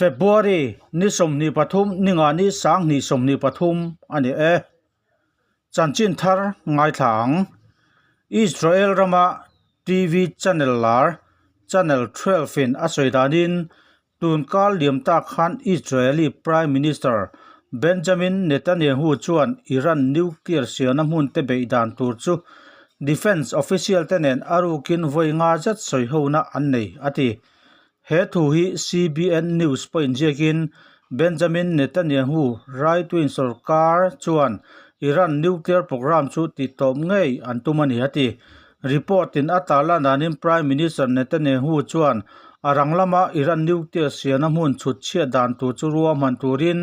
February ni 23 ningani 2023 a ni e. Chanchin thar ngaithla ang. Israel rama TV channel lar Channel 12 in a sawi danin tun kar liam tak khan Israeli Prime Minister Benjamin Netanyahu chuan Iran nuclear siamna hmun te beih dan tur chu defence official te nen a rukin vawi nga zet sawi hona an nei a ti. He thu hi CBN News pawh inziakin Benjamin Netanyahu right-wing sorkar chuan Iran nuclear programme chu tihtawp ngei an tum a ni a ti. Report-in a tarlan danin Prime Minister Netanyahu chuan a rang lama Iran nuclear siamna hmun chhut chhiat dan tur chu ruahman turin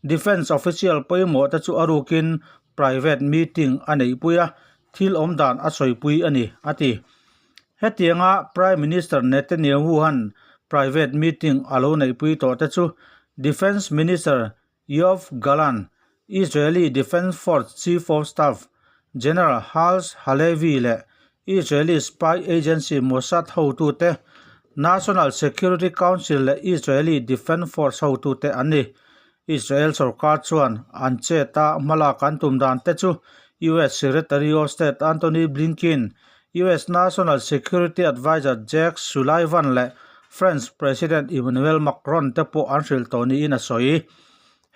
defence official pawimawh te chu a rukin private meeting a neihpui a, thil awm dan a sawipui a ni, a ti. Hetianga Prime Minister Netanyahu han private meeting a lo neihpui tawh te chu Defence Minister Yoav Gallant, Israeli Defence Force Chief of Staff General Herz Halevi leh Israeli spy agency Mossad hotute, National Security Council leh Israeli Defence Force hotute an ni. Israel sorkar chuan an chet a hmalak an tum dan te chu US Secretary of State Antony Blinken, US National Security Adviser Jake Sullivan leh French President Emmanuel Macron te pawh an hrilh tawh niin a sawi.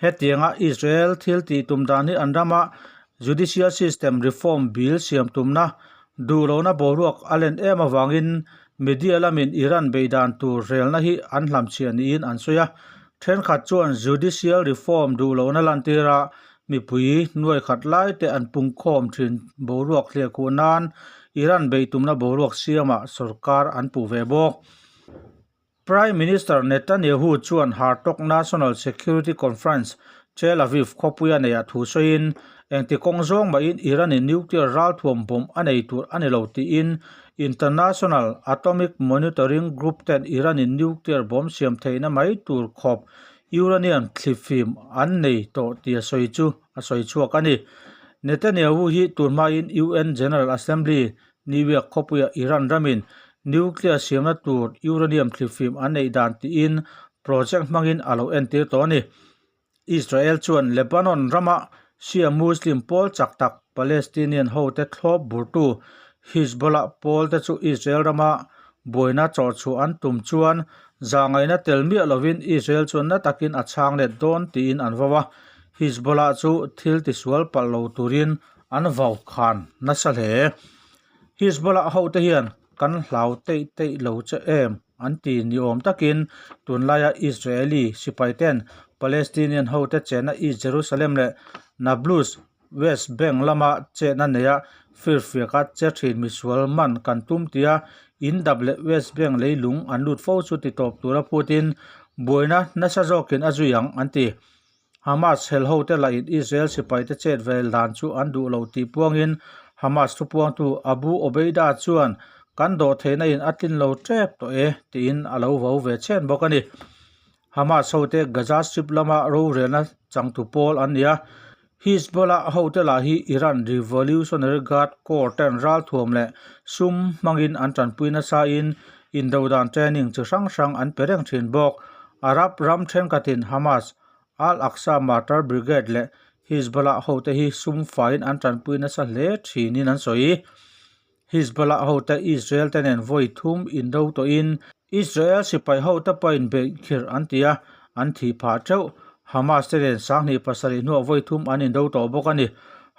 Hetianga Israel thil tih tum dan hi an rama judicial system reform bill siam tumna duh lohna boruak a len em avangin media lamin Iran beihdan tur relna hi an hlamchhiah niin an sawi a. Thenkhat chuan judicial reform duh lohna lantira mipui nuai khat lai te an pungkhawm thin boruak hliah khuh nan Iran beih tumna boruak siamah sorkar an puh ve bawk. Prime Minister Netanyahu chuan Hartog National Security Conference, Tel Aviv khawpuia neihah thu sawiin, engti kawng zawng mahin Iran-in nuclear ralthuam bawm a nei tur a ni lo tiin International Atomic Monitoring Group ten Iran-in nuclear bawm siam theihna mai tur khawp uranium thlifim an nei tawh tih a sawi chu a sawi chhuak a ni. Netanyahu hi tun hmain UN General Assembly, New York khawpuia Iran ramin nuclear siamna tur uranium thlifim an neih dan tiin project hmangin a lo entir tawh a ni. Israel chuan Lebanon rama Shia Muslim pawl chak tak Palestinian hote thlawp burtu Hezbollah pawl te chu Israel rama buaina chawhchhuah an tum chuan zahngaihna tel miah lovin Israel chuan na takin a chhang let dawn tiin an vau a, Hezbollah chu thil tisual palh lo turin an vau khan nasa hle. Hezbollah hote hian kan hlau teih teih lo che em? An ti ni awm takin tunlaia Israeli sipai ten Palestinian hote chenna East Jerusalem leh Nablus, West Bank lama chetna neia firfiaka che thin misual man kan tum tia in dap leh West Bank leilung an lut fo chu ti tawp tura phutin buaina nasa zawkin a zui ang an ti. Hamas hel hote lahin Israel sipaite chet vel dan chu an duh lo tih puangin Hamas thupuangtu Abu Obeida chuan kan dawh theihna in a tlin lo tep tawh e tiin a lo vo ve chhen bawk a ni. Hamas hote Gaza Strip lama rorelna changtu pawl an ni a, Hezbollah hote lah hi Iran Revolutionary Guard Corps ten ralthuam leh sum hmangin an tanpui nasain indodan training chi hrang hrang an pe reng thin bawk. Arab ram thenkhatin Hamas, Al-Aqsa Martyr Brigade leh Hezbollah hote hi sum faiin an tanpui nasa hle thinin an sawi. Hezbollah hote Israel te nen vawi thum indo tawhin Israel sipai hote pawhin beih khirh an ti a, an thih phah teuh. Hamas te nen 27 hnuah vawi thum an indo tawh bawk a ni.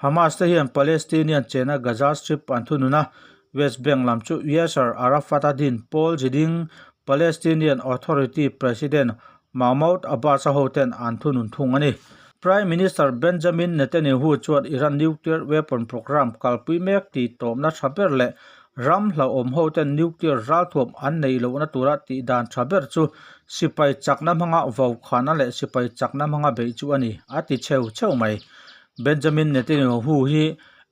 Hamas te hian Palestinian chena Gaza Strip an thunun a, West Bank lam chu Yasser Arafat a din pawl ziding Palestinian Authority President Mahmoud Abbas a hoten an thunun thung a ni. Prime Minister Benjamin Netanyahu chuan Iran nuclear weapon programme kalpui mek tih tawpna tha ber leh ram hlauhawm hoten nuclear ralthuam an neih lohna tura tih dan tha ber chu sipai chakna hmanga vaukhana leh sipai chakna hmanga beih chu a ni, a ti cheu cheu mai. Benjamin Netanyahu hi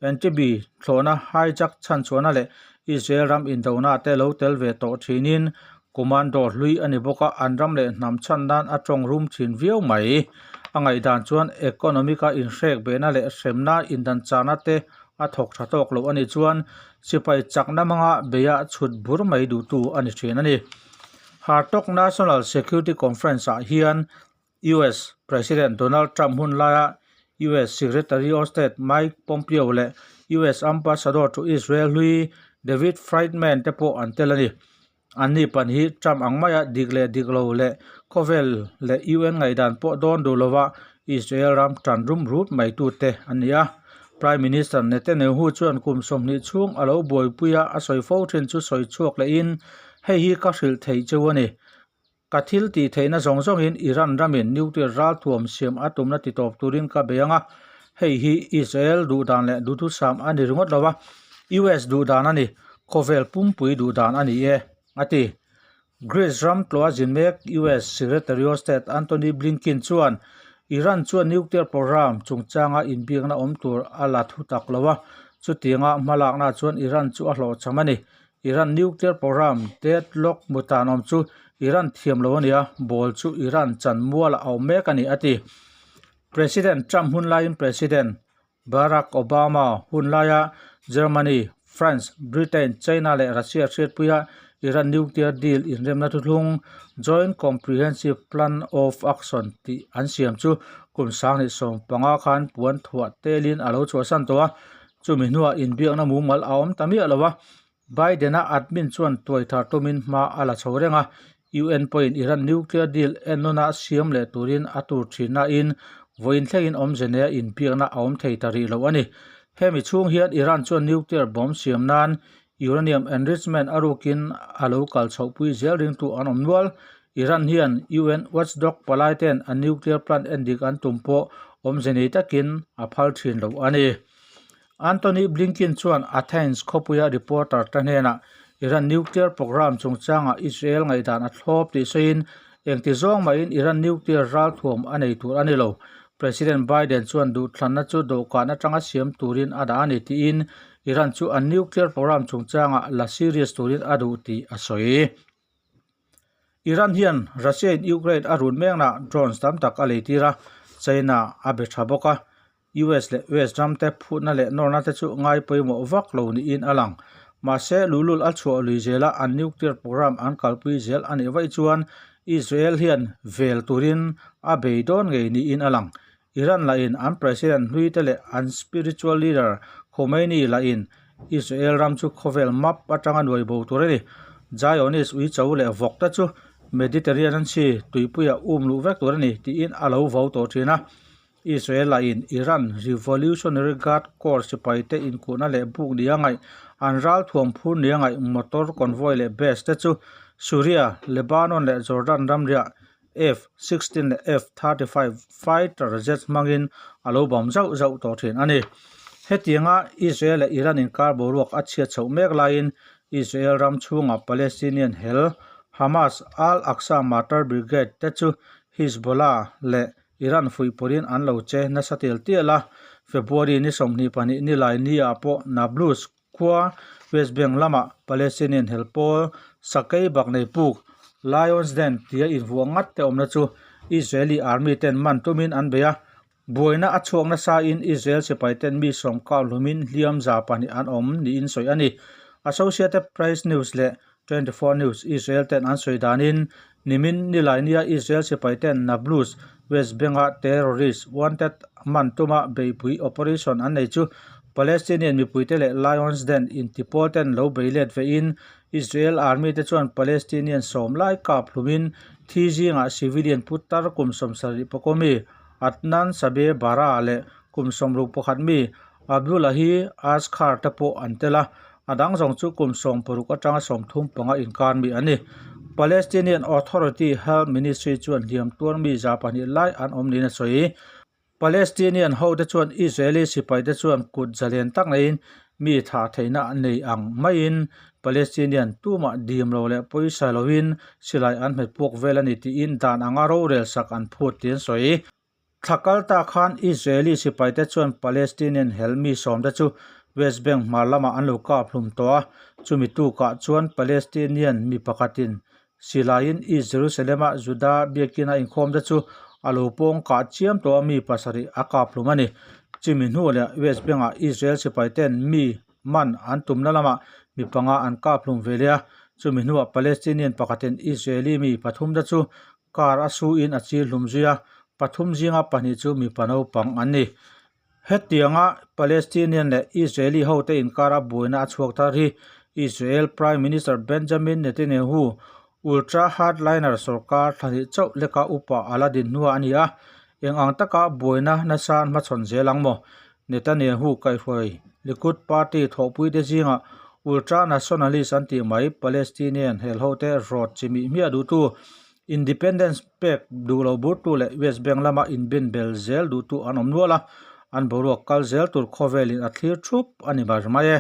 Entebbe thlawhna hijack chhanchhuahna leh Israel ram indona te lo tel ve tawh thinin commando hlui a ni bawk a, an ram leh hnam chhan nan a tawng rum thin viau mai. A ngaihdan chuan economic a inhrek behna leh hremna indan chahna te a thawk tha tawk loh a nih chuan sipai chakna hmanga beia chhut bur mai duhtu a ni thin a ni. Hartog National Security Conference-ah hian US President Donald Trump hun laia US Secretary of State Mike Pompeo leh US Ambassador to Israel hlui David Friedman te pawh an tel a ni. Anni pan hi Trump ang maia dik leh dik lo leh khawvel leh UN ngaihdan pawh dawn duh lova Israel ram tan rum rut mai tute an ni a. Prime Minister Netanyahu chuan kum 20 chhung a lo buaipui a, a sawi fo thin chu sawi chhuak lehin, Hei hi ka hrilh theih cheu a ni. Ka thil tih theihna zawng zawngin Iran ramin nuclear ralthuam siam a tumna ti tawp turin ka bei ang a, hei hi Israel duhdan leh duhthusam a ni ringawt lo a, US duhdan a ni, khawvel pumpui duhdan a ni e, a ti. Greece ram tlawha zin mek US Secretary of State Antony Blinken chuan Iran chuan nuclear program chungchanga inbiakna awm tur a la thu tak lo a, chutianga hmalakna chuan Iran chu a hlawhchham a ni. Iran nuclear program deadlock mutan awm chu Iran thiam lo a ni a, ball chu Iran chan mualah a awm mek a ni, a ti. President Trump hun laiin President Barack Obama hun laia Germany, France, Britain, China leh Russia hriatpuia Iran nuclear deal inremna thuthlung Joint Comprehensive Plan of Action tih an siam chu kum 2015 khan puan thuah telin a lo chhuahsan tawh a, Chumi hnuah inbiakna mumal a awm ta miah lo a, Biden-a admin chuan tuai thar tumin hma a la chho reng a, UN pawhin Iran nuclear deal ennawna siam leh turin a tur thin nain vawiin thlengin awmze neia inbiakna a awm thei ta rih lo a ni. Hemi chhung hian Iran chuan nuclear bomb siam nan uranium enrichment a rukin a lo kal chhohpui zel ringtu an awm nual. Iran hian UN watchdog palai ten a nuclear plant endik an tum pawh awmze nei takin a phal thin lo a ni. Antony Blinken chuan Athens khawpuia reporter te hnenah Iran nuclear programme chungchangah Israel ngaihdan a thlawp tih sawiin, engti zawng mahin Iran nuclear ralthuam a nei tur a ni lo. President Biden chuan duhthlanna chu dawhkan atanga siam turin a dah a ni tiin Iran chu an nuclear programme chungchangah la serious turin a duh tih a sawi. Iran hian Russia-in Ukraine a run meknaah drones tam tak a leitir a, China a be tha bawk a. US leh West ram te phutna leh nawrna te chu ngai pawimawh vak lo niin a lang. Mahse, luhlul a chhuah lui zela an nuclear program an kalpui zel a nih vaih chuan Israel hian vel turin a bei dawn ngei niin a lang. Iran lahin an president hlui te leh an spiritual leader Khomeini lahin Israel ram chu khawvel map atanga nuai bo tur a ni. Zionist uicho leh vawk te chu Mediterranean Sea tuipuiah um luh vek tur a ni tiin a lo vo tawh thin a. Israel lahin Iran Revolutionary Guard Corps sipaite inkuhna leh buk nia ngaih, an ralthuam phur nia ngaih motor convoy leh base te chu Syria, Lebanon leh Jordan ramriah F-16 leh F-35 fighter jets hmangin a lo bam zauh zauh tawh thin a ni. Hetianga Israel leh Iran inkar boruak a chhiat chhoh mek laiin Israel ram chhunga Palestinian hel Hamas, Al-Aqsa Martyr Brigade te chu Hezbollah leh Iran fuih pawhin an lo che nasa tial tial a, February ni 22 nilai ni ah pawh Nablus khua West Bank lamah Palestinian hel pawl sakei bak nei puk Lions Den tia invuah ngat te awmna chu Israeli army ten man tumin an bei a, buaina a chhuak nasa in Israel sipai ten mi sawm kau hlumin hliam za pahnih an awm niin sawi a ni. Associated Press News leh 24 News Israel ten an sawi danin nimin nilai nia Israel sipai ten Nablus, West Bank-a terrorist wanted man tuma beihpui operation an nei chu Palestinian mipuite leh Lions Den intipawl ten lo bei let vein Israel army te chuan Palestinian sawm lai kap hlumin thi zingah civilian putar kum 70 pakaw mi Adnan Sabe Bara leh kum 61 mi Abdullahi Asghar te pawh an tel a, a dang zawng chu kum 16 atanga 35 inkar mi an ni. Palestinian Authority Health Ministry chuan hliam tuar mi za pahnih lai an awm niin a sawi. Palestinian ho te chuan Israeli sipai te chuan kut zalen tak neiin mi thah theihna nei ang maiin Palestinian tumah dim lo leh pawisa loin silai an hmet puak vel a ni tiin dan anga rorel sak an phut tih an sawi. Thla kal ta khan Israeli sipaite chuan Palestinian hel mi sawmte chu West Bank hmar lamah an lo kap hlum tawh a, chumi tukah chuan Palestinian mi pakhatin silaiin East Jerusalem-a Juda biakina inkhawmte chu a lo pawng kah chiam tawh a, mi pasarih a kap hlum a ni. Chumi hnu leh West Bank-ah Israel sipaiten mi man an tumna lamah mi panga an kap hlum ve leh a. Chumi hnuah Palestinian pakhatin Israeli mi pathumte chu car a suin a chil hlum zui a, pathum zinga pahnih chu mipa naupang an ni. Hetianga Palestinian leh Israeli hote inkara buaina a chhuak thar hi Israel Prime Minister Benjamin Netanyahu ultra-hardliner sorkar thlahnih chauh leka upa a la din hnuah a ni a, eng ang taka buaina nasa an hmachhawn zel ang maw? Netanyahu kaihhruai Likud party thawhpuite zingah ultra-nationalist an tih mai Palestinian helhote rawt chimih hmiah duhtu Independence pek duh lo burtu leh West Bank lama inbin bel zel duhtu an awm nual a, an boruak kal zel tur khawvelin a thlir thup a ni bar mai e.